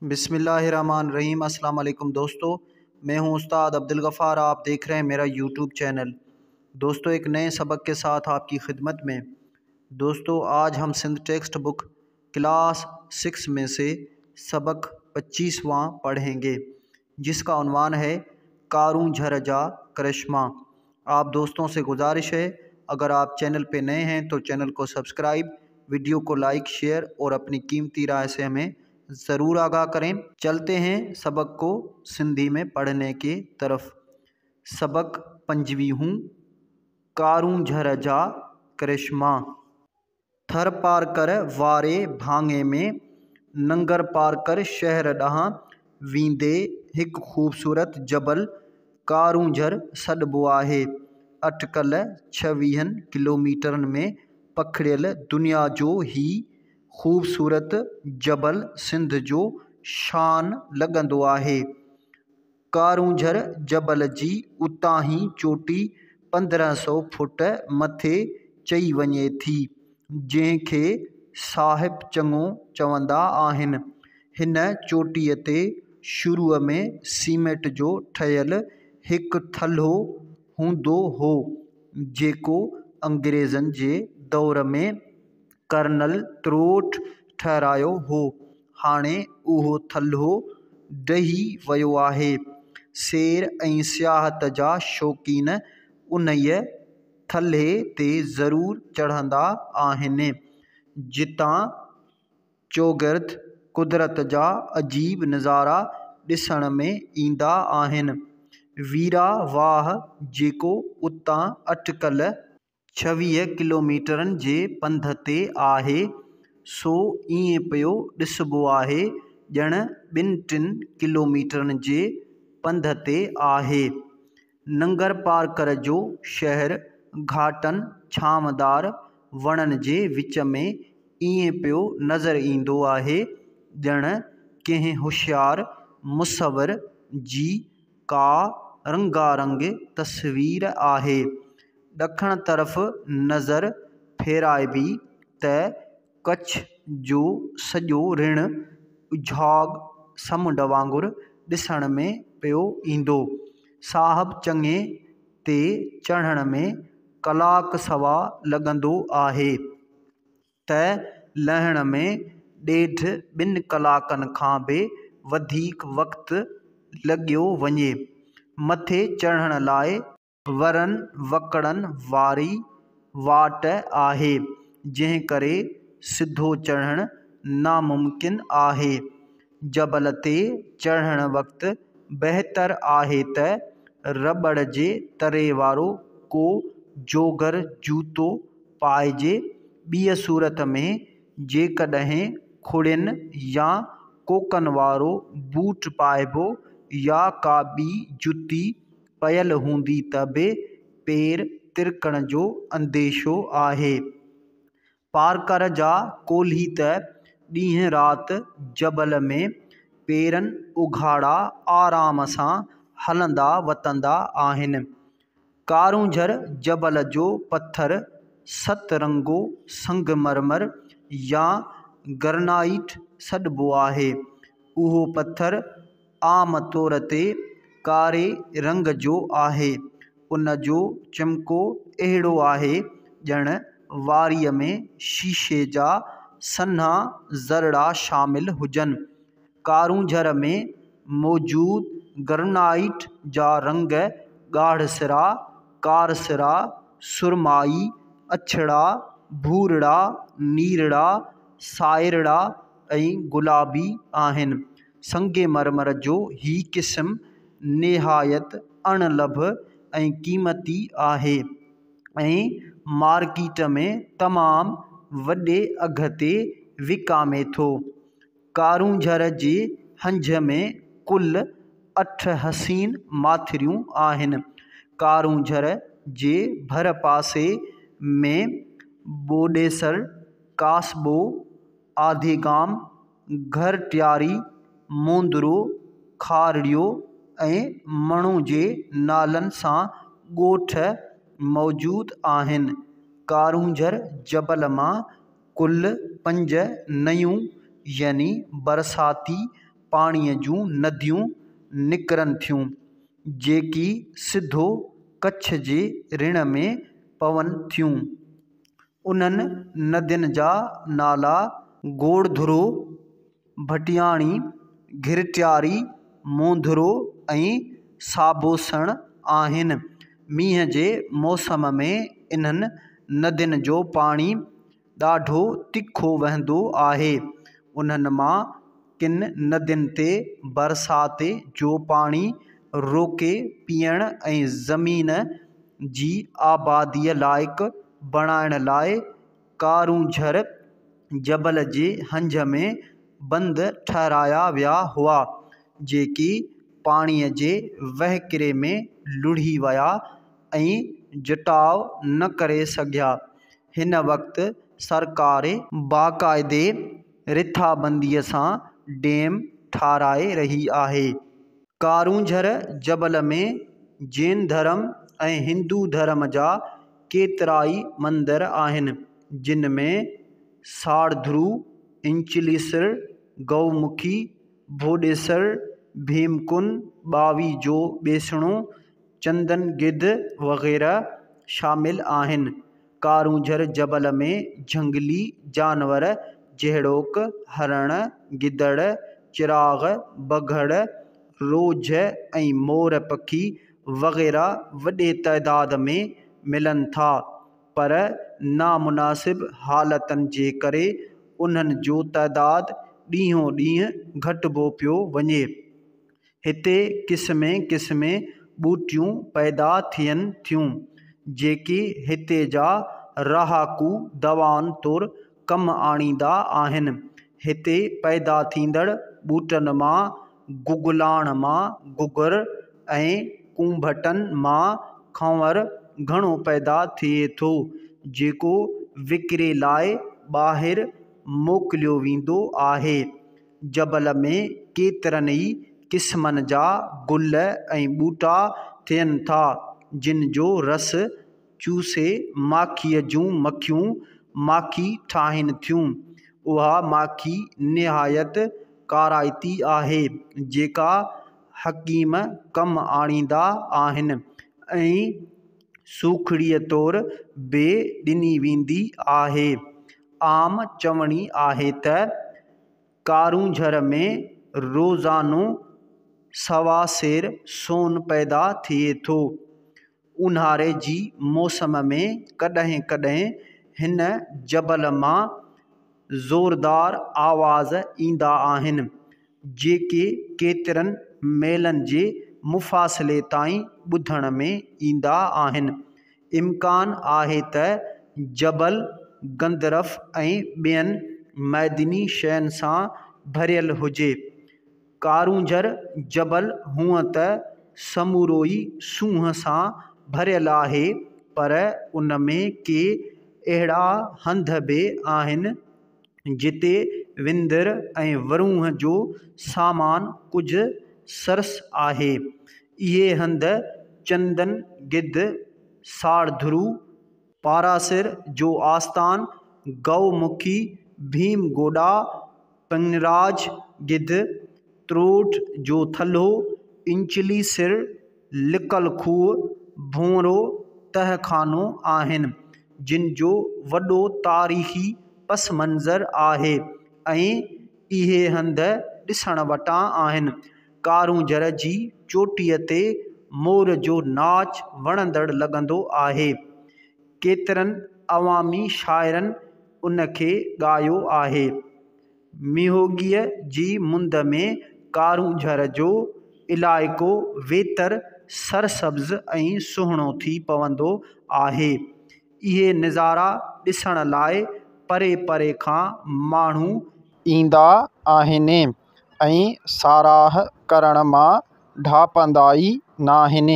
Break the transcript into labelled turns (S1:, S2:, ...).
S1: बिस्मिल्लाहिर्रहमानिर्रहीम। अस्सलाम वालेकुम दोस्तों, मैं हूं उस्ताद अब्दुल गफ़ार। आप देख रहे हैं मेरा यूट्यूब चैनल। दोस्तों, एक नए सबक के साथ आपकी खिदमत में। दोस्तों, आज हम सिंध टेक्स्ट बुक क्लास 6 में से सबक 25वां पढ़ेंगे, जिसका उन्वान है कारूंझर जा करिश्मा। आप दोस्तों से गुजारिश है, अगर आप चैनल पे नए हैं तो चैनल को सब्सक्राइब, वीडियो को लाइक, शेयर और अपनी कीमती राय से हमें ज़रूर आगाह करें। चलते हैं सबक को सिंधी में पढ़ने के तरफ। सबक 25 कारूंझर जा करिश्मा। थर पारकर वारे भाङे में नंगर पारकर शहर ॾांहुं वेंदे हिकु ख़ूबसूरत जबल कारूंझर सॾिबो आहे। अटकल 26 किलोमीटरनि में पखिड़ियल दुनिया जो ही ख़ूबसूरत जबल सिंध जो शान लॻंदो आहे। कारूंझर जबल जी उताहीं चोटी 1500 फुट मथे चई वञे थी, जंहिंखे साहिब चङो चवंदा आहिनि। हिन चोटीअ ते शुरूअ में सीमेंट जो ठहियल हिकु थल्हो हूंदो हो, जेको अंग्रेज़नि जे दौर में कर्नल त्रोट ठहिरायो हो। हाणे उहो थल्हो डही वियो आहे। सैर ऐं सियाहत जा शौक़ीन उन्हीअ थल्हे ते ज़रूर चढ़ंदा आहिनि, जितां चौगिर्द कुदरत जा अजीब नज़ारा ॾिसण में ईंदा आहिनि। वीरा वाह, जेको उतां अटकल 26 किलोमीटरनि जे पंध ते आहे, सो ईअं पियो ॾिसबो आहे ॼण 2-3 किलोमीटरनि जे पंध ते आहे। नंगर पारकर जो शहर घाटनि छांवदार वणनि जे विच में ईअं पियो नज़र ईंदो आहे ॼण कंहिं होशियार मुसविर जी का रंगारंग तस्वीर आहे। ॾखण तरफ़ नज़र फेराइबी त कच्छ जो सॼो रिण उझाग समुंड वांगुरु ॾिसण में पियो ईंदो। साहब चङे ते चढ़ण में कलाक सवा लॻंदो आहे त लहण में 1.5-2 कलाकनि खां बि वधीक वक़्तु लॻियो वञे। मथे चढ़ण लाइ वरनि वकड़नि वारी वाट आहे, जंहिं करे सिधो चढ़णु नामुमकिन आहे। जबल ते चढ़ण वक़्तु बहितर आहे त रबड़ जे तरे वारो को जोगर जूतो पाइजे। ॿीअ सूरत में जेकॾहिं खुड़ियुनि या कोकनि वारो बूट पाइबो या का ॿी जुती पयल हूंदी त बि पेर तिरकण जो अंदेशो आहे। पारकर जा कोल्ही त ॾींहुं राति जबल में पेरनि उघाड़ा आराम सां हलंदा वतंदा आहिनि। कारूंझर जबल जो पथर सतरंगो संगमरमर या ग्रेनाइट सॾिबो आहे। उहो पथर आम तौर ते कारे रंग जो आहे। उन जो चमको अहिड़ो आहे ॼण वारीअ में शीशे जा सन्हा ज़रड़ा शामिल हुजनि। कारूंझर में मौजूद ग्रेनाइट जा रंग ॻाढ़सिरा, कारसिरा, सुरमाई, अछड़ा, भूरड़ा, नीरड़ा, साइरड़ा ऐं गुलाबी आहिनि। संगमरमर जो ही क़िस्म निहायत अणलभ ऐं क़ीमती आहे ऐं मार्केट में तमामु वॾे अघ ते विकामे थो। कारूंझर जे हंज में कुल 8 हसीन माथरियूं आहिनि। कारूंझर जे भर पासे में बोडेसर, कासबो, आधेगाम, घरटियारी, मोंदरो, खारड़ियो ऐं मणो जे नालनि सां ॻोठ मौजूदु आहिनि। कारूंझर जबल मां कुल 5 नयूं यानी बरसाती پاڻيء جون نديون نڪرن ٿيون، جيڪي سڌو ڪڇ جي رڻ ۾ پون ٿيون. انهن ندين جا نالا گوڙڌرو، ڀٽياڻي، گهرٽياري، مونڌرو ۽ صابوسڻ آهن. مينهن جي موسم ۾ انهن ندين جو پاڻي ڏاڍو تکو وهندو آهي. انهن مان ڪن ندين تي برسات جو پاڻي روڪي پيئڻ ۽ زمين جي آباديء لائق بڻائڻ لاء ڪارونجهر جبل جي هنج ۾ بند ٺهرايا ويا هئا، جيڪي پاڻيء جي وهڪري ۾ لڙهي ويا ۽ جٽاء نه ڪري سگهيا. هن وقت سرڪار باقاعدي رٿابنديء سان ڊيم ٺاهرائي رهي آهي. ڪارونجهر جبل ۾ جين ڌرم ۽ هندو ڌرم جا ڪيترائي مندر آهن، جن ۾ ساڙڌرو، انچليسر، گئومکي، ڀوڏيسر، ڀيمڪن، ٻاوي جو ٻيسڻو، چندن گڌ وغيره شامل آهن. ڪارونجهر جبل ۾ جهنگلي جانور جهڙوڪ هرڻ، گدڙ، چراغ، بگهڙ، روجهه ۽ مور پکي وغيره وڏي تعداد ۾ ملن ٿا، پر نامناسب حالتن جي ڪري انهن جو تعداد ڏينهون ڏينهن گهٽبو پيو وڃي. هتي قسمين قسمين ٻوٽيون پيدا ٿين ٿيون، جيڪي هتي جا رهاڪو دوائن طور ڪم آڻيندا آهن. هتي پيدا ٿيندڙ ٻوٽن مان گگلاڻ مان گگر ۽ ڪونڀٽن مان کنئور گهڻو پيدا ٿئي ٿو، جيڪو وڪري لاءِ ٻاهر موڪليو ويندو آهي. جبل ۾ ڪيترن ئي قسمن جا گل ۽ ٻوٽا ٿين ٿا، جن جو رس چوسي ماکيء جون مکيون ماکي ٺاهين ٿيون. اها ماکي نهايت ڪارائتي آهي، جيڪا حڪيم ڪم آڻيندا آهن ۽ سوکڙيء طور به ڏني ويندي آهي. عام چوڻي آهي ته ڪارونجهر ۾ روزانو سوا سير سون پيدا ٿئي ٿو. اونهاري جي موسم ۾ ڪڏهن ڪڏهن هن جبل مان زوردار آواز ايندا آهن، جيڪي ڪيترن ميلن جي مفاصلي تائين ٻڌڻ ۾ ايندا آهن. امڪان آهي ته جبل گندرف ۽ ٻين معدني شين سان ڀريل هجي. ڪارونجهر جبل هونء ته سمورو ئي سونهن سان ڀريل آهي، پر ان ۾ ڪي اهڙا هنڌ به آهن، جتي وندر ۽ ورونهه جو سامان ڪجهه سرس آهي. اهي هنڌ چندن گڌ، ساڙڌرو، پاراسر جو آستان، گئو مکي، ڀيم گوڏا، پنراج گڌ، تروٽ جو ٿلهو، انچلي سر، لڪل کوهه، ڀونرو تهخانو آهن، جن جو وڏو تاريخي پس منظر آهي ۽ اهي هنڌ ڏسڻ وٽان آهن. ڪارونجهر جي چوٽيء تي مور جو ناچ وڻندڙ لڳندو آهي. ڪيترن عوامي شاعرن ان کي ڳايو آهي. مينهوڳيء جي مند ۾ ڪارونجهر جو علائقو ويتر سرسبز ۽ سهڻو ٿي پوندو آهي. اهي نظارا ڏسڻ لاءِ پري پري کان ماڻهو ايندا آهن ۽ ساراهه ڪرڻ مان ڍاپندا ئي ناهن.